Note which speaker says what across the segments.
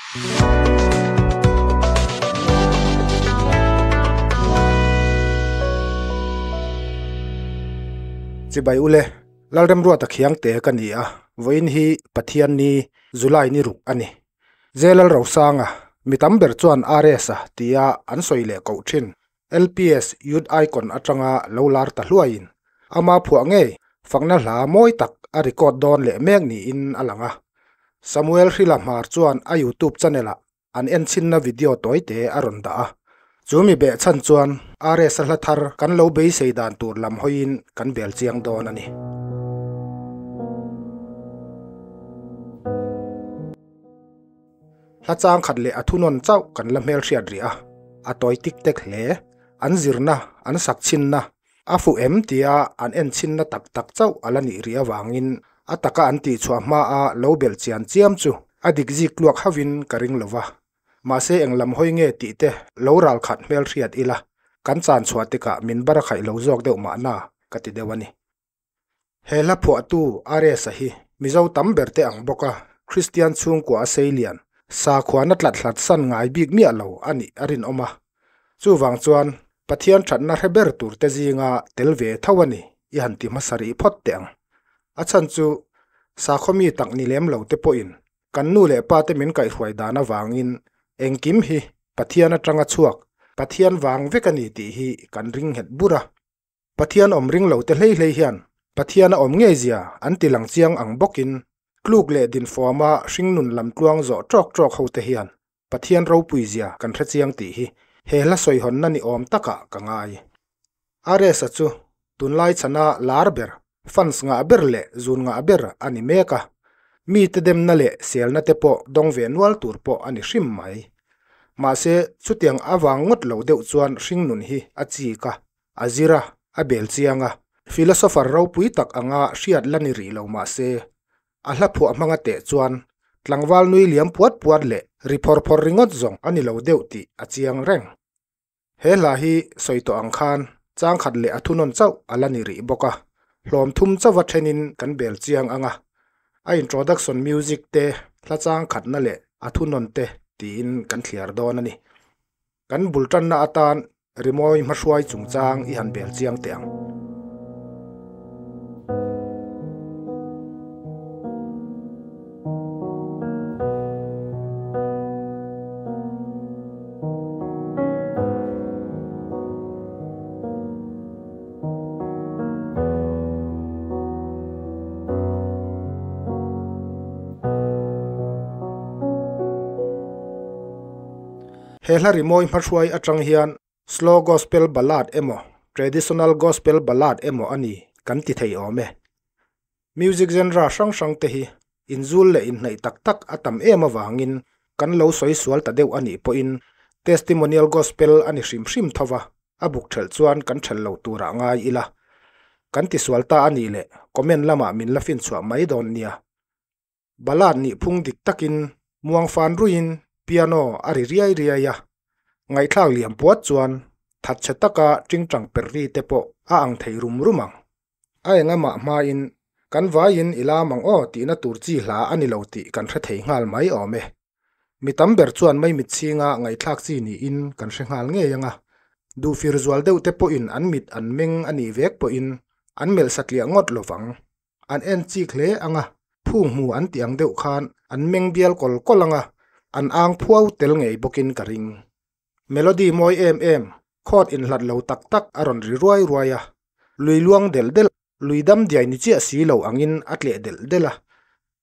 Speaker 1: Chibai ule, Lalremruata Khiangte ka ni a, vawiin hi Pathian ni July ni ruk a ni. J Lalrosanga, mi tam ber chuan RS-a tia an sawi leh koh thin LPS Youth Icon atanga lo lar ta hluaiin ama phuah ngei fakna hla mawi tak a record dawn leh mek niin a lang a. Samuel Hrila Hmar chuan a YouTube channel ah an enchhinna video tawite a rawn dah a. Chu mi beh chhan chuan RS-a hla thar kan lo beisei dan tur lam hawiin kan bel chiang dawn a ni. Hla chang khat leh a thunawn chauh kan la hmelhriat rih a, a tawi tik tek hle. An zirna, an sak chhinna, a fuh em tia an en chhinna tak tak chauh a la nih rih avangin a taka an tihchhuah hmaa lo belh chian chiam chu a dik zik tluak hauhin ka ring lo va. Mahse eng lam hawi nge tih te lo ral khat hmelhriat ila, kan chan chhuah tikah min bar a khaih lo zawk deuh mahna ka ti deuh a ni. He hla phuahtu RS-a hi Mizo tam ber te ang bawka Kristian chhungkua a sei lian, sakhuana tlat hlat san ngai bik miah lo a nih a rinawm a. Chuvang chuan Pathian thatna hre ber tur te zinga tel ve tho a ni i han ti hmasa rih phawt teh ang. A chhan chu sakhaw mi tak ni lem lo te pawhin kan nu leh pa te min kaihhruai dan avangin engkim hi Pathian atanga chhuak, Pathian vang vek a ni tih hi kan ring nghet bur a. Pathian awm ring lo te hlei hlei hian Pathian a awm ngei zia an ti lang chiang ang bawkin tluk leh dinfuama hringnun lam tluang zawh tawk tawk ho te hian Pathian ropui zia kan hre chiang tih hi he hla sawihawnna ni awm takah ka ngai. RS-a chu tunlai chhana lar ber, fans ngah ber leh zun ngah ber a ni mek a, mite demna leh selna te pawh dawng ve nual tur pawh a ni hrim mai. Mahse, chutiang avang ngawt lo deuh chuan hringnun hi a chik a, A zir a, a bel chiang a, philosopher ropui tak anga hriat la ni rih lo mah se, a hla phuah hmanga teh chuan tlangval nui liam puat puat leh ri phawr phawr ringawt zawng a ni lo deuh tih a chiang reng. He hla hi sawi tawh ang khan chang khat leh a thunawn chauh a la ni rih bawk a, hlawm thum chauha thenin kan bel chiang ang a, a introduction music te, hla chang khatna leh a thunawn te tiin kan thliar dawn a ni. Kan bul tanna atan Rimawi hmahruai chungchang i han bel chiang teh ang. He hla rimawi hmahruai atang hian Slow Gospel Ballad emaw Traditional Gospel Ballad emaw a ni kan ti thei awm e. Music genre hrang hrang te hi inzul leh inhnaih tak tak a tam em avangin kan lo sawi sual ta deuh a nih pawhin Testimonial Gospel a ni hrim hrim tho va, a buk thelh chuan kan thelh lo turah ngai ila. Kan ti sual ta a nih leh comment lamah min la finchhuah mai dawn nia. Ballad nih phung dik takin muang fan ruiin piano a ri riai riai a, ngaihthlak liam puat chuan thatchhe taka tingtang per ri te pawh a ang thei rum rum ang. A engamah hmain kan vaiin i lam ang aw tihna tur chi hla a ni lo tih kan hre thei nghal mai awm e. Mi tam ber chuan maimit chhinga ngaihthlak chi niin kan hre nghal ngei ang a, duhfir zual deuh te pawhin an mit an meng a nih vek pawhin an melh satliah ngawt lovang. An en chik hle ang a, phung hmu an tih ang deuh khan an meng bial kawl kawl ang a, an ang phuau tel ngei bawkin ka ring. Melody mawi em em, chord inhlat lo tak tak a rawn ri ruai ruai a, lui luang delh delh, lui dam diai ni chiah si lo angin a tleh delh delh a.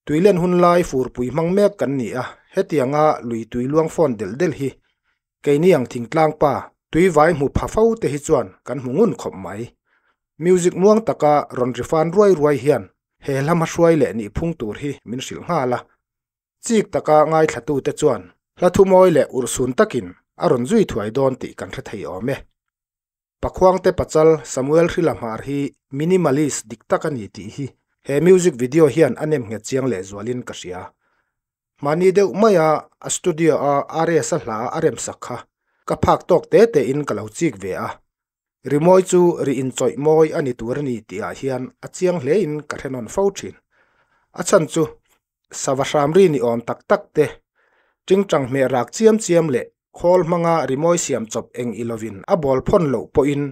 Speaker 1: Tuilen hun lai furpui hmang mek kan ni a, hetianga lui tui luang fawn delh delh hi Keini ang thingtlang pa tui vai hmu pha fo te hi chuan kan hmu ngun khawp mai. Music muang taka rawn ri fan ruai ruai hian he hla hmahruai leh nihphung tur hi min hrilh nghal a. Chik taka ngaithlatute chuan hla thumawi leh urhsun takin a rawn zui thuai dawn tih kan hre thei awm e. Pakhuangte pachal Samuel Hrila Hmar hi minimalist dik tak a ni tih hi he music video hian a nem nghet chiang lehzualin ka hria. Mahni deuh maia a studio a RS-a hla a remsak kha ka phak tawk te te in ka lo chik ve a. Rimawi chu ri inchawih mawi a ni tur a ni tih ah hian a chiang hle in ka hre nawn fo thin. A chhan chu sava hram ri ni awm tak tak te. Tingtang hmeh rak chiam chiam leh khawl hmanga rimawi siam chawp eng i lovin a bawl phawn loh pawhin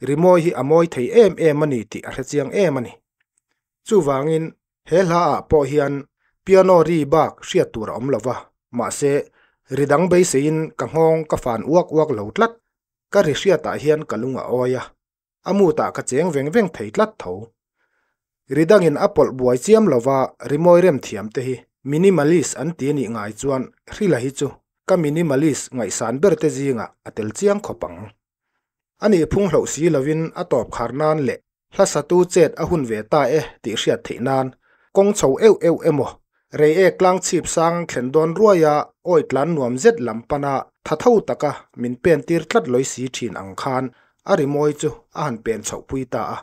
Speaker 1: rimawi hi a mawi thei em em a ni tih a hrechiang em a ni. Chuvangin he hla ah pawh hian piano ri bak hriat tur a awm lo va, mahse ri dang beiseiin ka nghawng ka fan uak uak lo tlat. Ka ri hriatah hian ka lung a awi a, a mutah ka cheng veng veng thei tlat tho. Ri dangin a pawlh buai chiam lova rimawi rem thiam te hi minimalist an ti anih ngai chuan Hrila hi chu ka minimalist ngaihsan ber te zingah a tel chiang khawp ang. A nih phung hloh si lovin a tawp khar nan leh hla satu chet a hun ve ta e tih hriat theih nan kawng chho euh euh emaw rei ek tlang chhip sang thlen dawn ruaia awi tlan nuam zet lam pana tha tho taka min pen tir tlat lawi si thin ang khan a rimawi chu a han pen chhoh pui ta a.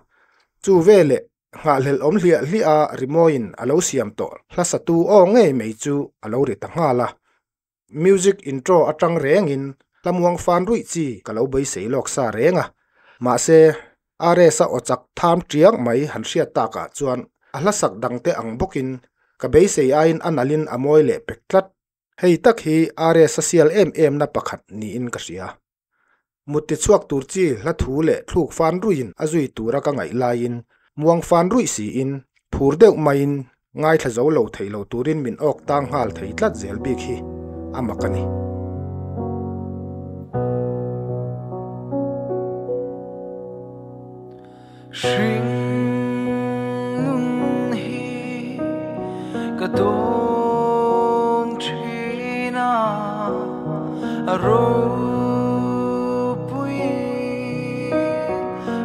Speaker 1: Chu veleh nghahhlelh awm hliah hliah a rimawiin a lo siam tawh hla satu aw ngei mai chu a lo ri ta nghal a. Music intro atang rengin hla muang fan ruih chi ka lo beisei lawk sa reng a. Mahse, RS-a aw chak tham tiang mai han hriat takah chuan a hla sak dangte ang bawkin ka beisei aiin a nalhin a mawi leh pek tlat. Hei tak hi RS-a sial em emna pakhat niin ka hria. Mut tichhuak tur chi hla thu leh thluk fan ruihin a zui tura ka ngaih laiin muang fan ruih siin phur deuh maiin ngaithla zo lo thei lo turin min awk tang nghal thei tlat zel bik hi a mak a ni.
Speaker 2: Hring nun hi ka dawn thin a, a ropuiin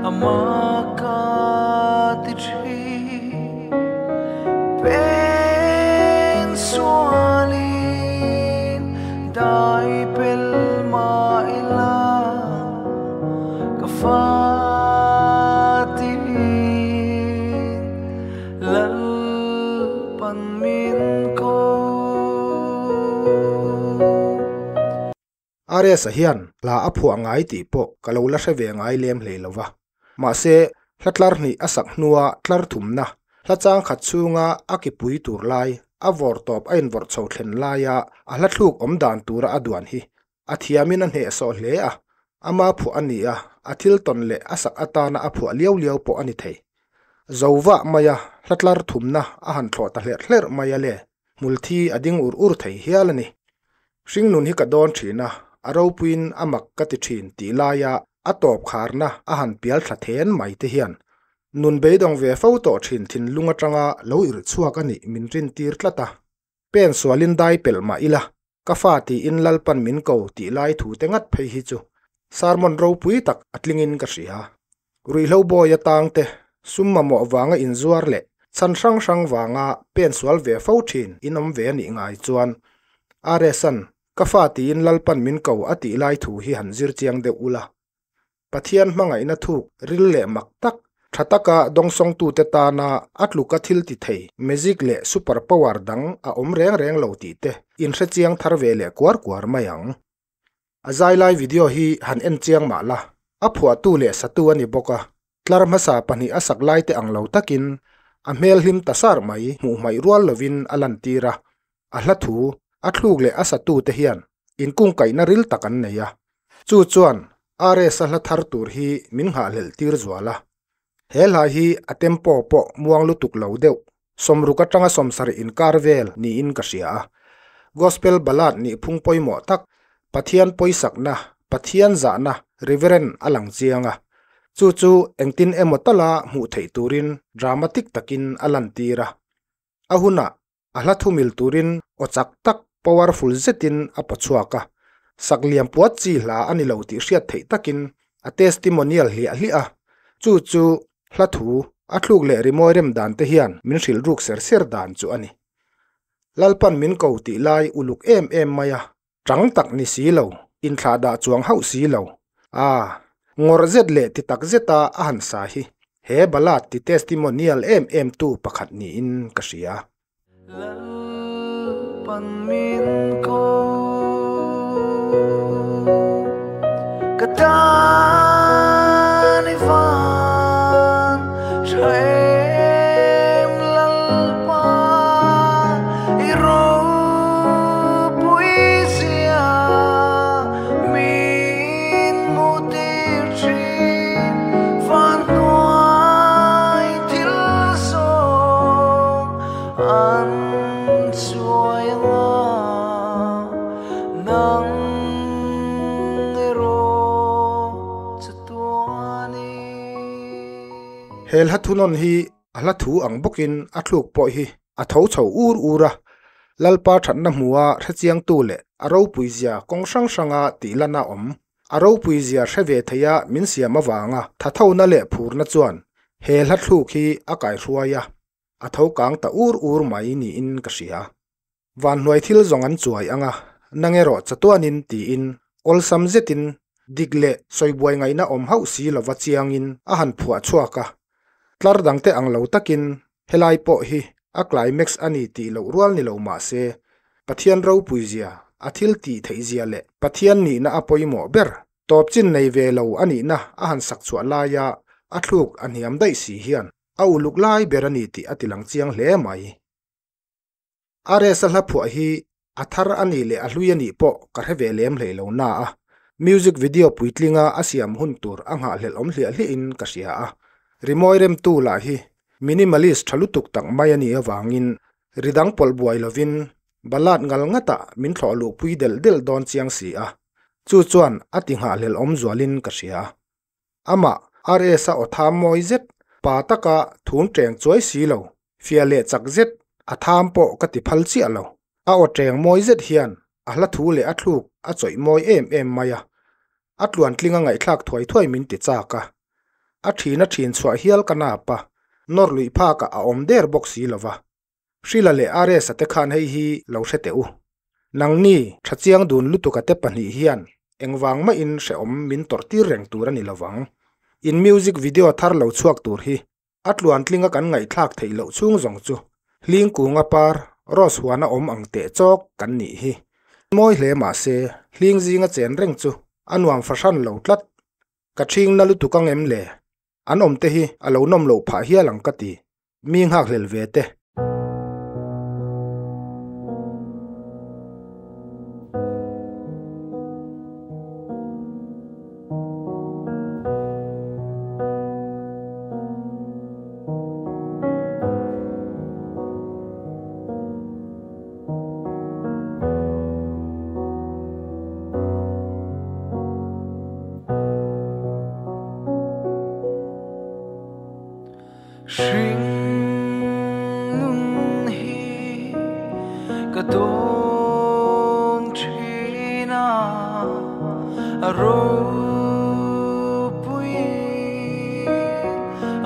Speaker 2: a mak a ti thin. Pen sualin dai pel mah ila. Ka fatin Lalpan min ko.
Speaker 1: RS-a hian hla a phuah ngai tih pawh ka lo la hre ve ngai lem hlei lo va. Mahse, hla tlar hnih a sak hnua tlar thumna, hla chang khat chhunga a ki pui tur lai, a vawr tawp a invawrh chho thlen laia a hla thluk awm dan tura a duan hi A thiamin a hnehsawh hle a, ama phuah a ni a, a thil tawn leh a sak atana a phuah liau liau pawh a ni thei. Zovah maia hla tlar thumna a han thlawh ta hlerh hlerh mai a le, hmulthi a ding ur ur thei hial a ni. Hringnun hi ka dawn thin a, a ropuiin a mak ka ti thin tih laia a tawp kharna a han pial thla then mai te hian nun beidawng ve fo tawh thin thinlung atanga lo irh chhuak a nih min rintir tlat a. Pen sualin dai pelh mah ila, ka fa tiin Lalpan min ko tih lai thu te ngat phei hi chu sermon ropui tak a tlingin ka hria. Ruihhlo bawi atang te, sum mamawh vanga inzuar leh chhan hrang hrang vanga pen sual ve fo thin in awm ve a nih ngai chuan RS-a'n ka fa tiin Lalpan min ko a tih lai thu hi han zir chiang deuh ula. Pathian hmangaihna thuk ril leh mak tak, tha taka dawngsawngtute tana a tluka thil ti thei magic leh super power dang a awm reng reng lo tih te inhre chiang thar ve leh kuar kuar mai ang. A zai lai video hi han en chiang mah la, a phuahtu leh satu a ni bawk a, tlar hmasa pahnih a sak lai te ang lo takin a hmel hlim ta sar mai hmuh hmaih rual lovin a lantir a, a hla thu, a thluk leh a satu te hian inkungkaihna ril tak an nei a, chu chuan RS-a hla thar tur hi min nghahhlelh tir zual a. He hla hi a tempo pawh muang lutuk lo deuh, sawmruk atanga sawmsarih inkar vel niin ka hria a. Gospel ballad nihphung pawimawh tak, Pathian pawisakna, Pathian zahna reverend a lang chiang a. Chu chu engtin emaw tala hmuh theih turin dramatic takin a lantir a. A hunah A hla thumil turin aw chak tak, powerful zetin a paw chhuak a. Sak liam puat chi hla a ni lo tih hriat theih takin a testimonial hliah hliah a. Chu chu hla thu, a thluk leh rimawi rem dan te hian min hrilh ruk ser ser dan chu a ni. Lalpan min ko tih lai uluk em em mai a, chang tak ni si lo, inthlah dah chuang hauh si lo. A, ngawrh zet leh ti tak zeta a han sa hi he ballad ti testimonial em em tu pakhat niin ka hria.
Speaker 2: Lalpan min ko ka tan i van tha em Lalpa i ropui.
Speaker 1: He hla thunawn hi a hla thu ang bawkin a thluk pawh hi a tho chho ur ur a, Lalpa thatna hmua hrechiangtu leh a ropuizia kawng hrang hranga tihlan a awm. A ropuizia hre ve theia min siam avanga thathona leh phurna chuan he hla thluk hi a kaihruai a, a tho kang ta ur ur mai niin ka hria. Vanhnuai thil zawng an chuai ang a, nang erawh chatuanin tiin awlsam zetin dik leh sawibuai ngaihna awm hauh si lova chiangin a han phuah chhuak a. Tlar dangte ang lo takin helai pawh hi a climax a ni tih loh rual ni lo mah se, Pathian ropuizia, a thil tih theihzia leh Pathian nihna a pawimawh ber tawp chin nei ve lo a nihna a han sak chhuah laia a thluk a hniam daih si hian a uluk lai ber a ni tih a tilang chiang hle mai. RS-a hla phuah hi a thar a nih leh a hlui a nih pawh ka hre ve lem hlei lo na a, music video puitlinga a siam hun tur a nghahhlelh awm hliah hliahin ka hria a. Rimawi remtu lah hi minimalist tha lutuk tak mai a nih avangin ri dang pawlh buai lovin ballad ngal ngatah min thlawh luhpui delh delh dawn chiang si a, chu chuan a ti nghahhlelh awm zualin ka hria. Amah RS-a aw tham mawi zet, pa taka thum teng chuai si lo, fiah leh chak zet, a tham pawh ka ti phal chiah lo. A aw teng mawi zet hian a hla thu leh a thluk a chawih mawi em em mai a, a tluantling a ngaihthlak thuai thuai min ti chak a. A thin a thin chhuah hial ka nap a, nawr luih phakah a awm der bawk si lo va. Hrila leh RS-a te khan hei hi lo hre teh u. Nangni, tha chiang dun lutuka te pahnih hian engvang mahin hrehawm min tawrh tir reng tur a ni lovang. In music video thar lo chhuak tur hi a tluantlinga kan ngaihthlak theih loh chhung zawng chu Hlingkunga par Rose huana awm ang teh chawk kan nih hi. Mawi hle mahse hling zinga chen reng chu a nuam fahran lo tlat. Ka ṭhing na lutuk ang em le? An awm te hi a lo nawm loh phah hial ang ka ti. Mi nghakhlel ve te.
Speaker 2: Hring nun hi ka dawn thin a, a ropuiin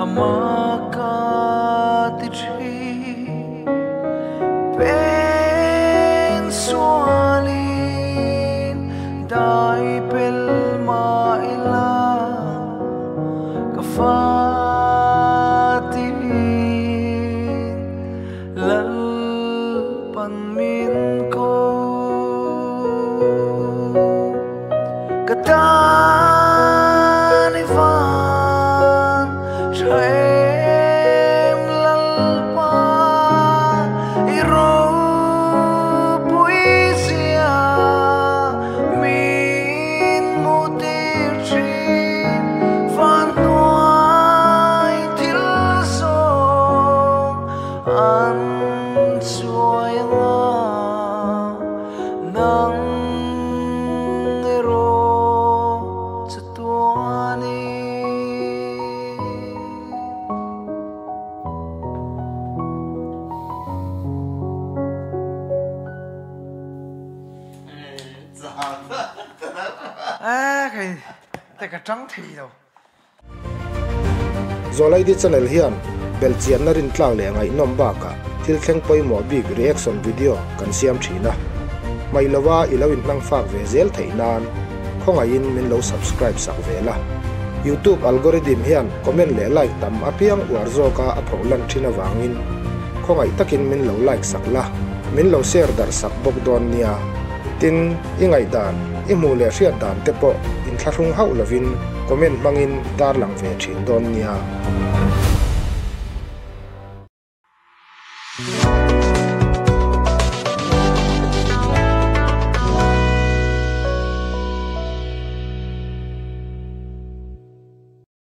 Speaker 2: a mak ka ti thin. Pen sualin dai pel mah ila. Ka fatin Lalpan min ko. Ka tan i van tha em Lalpa i ropui zia min hmu tir thin. Van hnuai thil zawng an chuai anga nang erawh chatuan i.
Speaker 3: Te ka tang thei lo.
Speaker 1: Zawlaidi channel hian belhchianna rintlak leh ngaihnawm bakah thil thleng pawimawh bik reaction video kan siam thin a. Hmaih lova i lo inhmang fak ve zel theih nan khawngaihin min lo subscribe sak ve la. Youtube algorithm hian comment leh like tam apiang uar zawka a phoh lan thin avangin khawngaih takin min lo like sak la, min lo share darh sak bawk dawn nia. Tin, i ngaihdan, i hmuh leh hriat dan te pawh inthlahrung hauh lovin comment hmangin tarlang ve thin dawn nia.